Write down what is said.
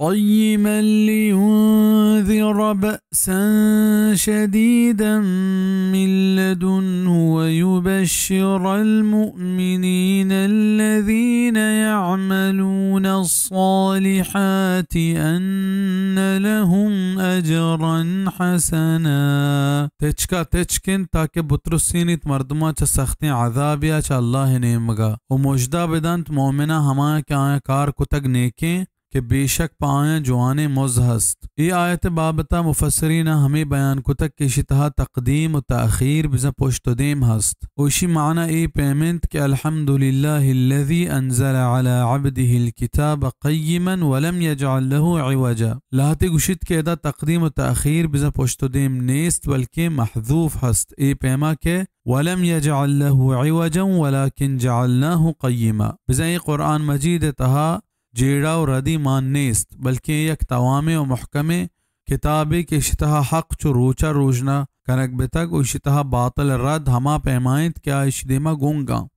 قيما لينذر بأسا شديدا من لدنه ويبشر المؤمنين الذين يعملون الصالحات أن لهم أجرا حسنا۔ تچکا تچک انت تاکہ بترسینیت مردماں چہ سختیں عذابیا چہ اللہ نیمگا، و مژدہ بدنت مومناں ہمایاں کہ آیاں کار کتگ نیکیں، کہ بے شک پہ آیاں جوانیں مز ہست۔ اے آیت بابتا مفسریناں ہمے بیان کتگ کہ اشی تہا تقدیم و تأخیر بزاں پشت و دیم ہست۔ و اشی معنی اے پیم انت کہ الحمد لله الذي أنزل على عبده الكتاب قيما ولم يجعل له عوجا۔ لہتے گوشیت کہ ادا تقدیم و تأخیر بزاں پشت و دیم نیست، بلکیں محذوف ہست۔ اے پیما کہ ولم يجعل له عوجا ولكن جعلناه قيما۔ بزاں اے قرآن مجید تہا جیڑہ و ردی مان نیست، بلکیں یک توامیں و محکمیں کتابے کہ اشی تہا حق چو روچا روژنا کنگ بتگ و اشی تہا باطل رد ہما پیما انت کہ آ اشی دیما گنگاں۔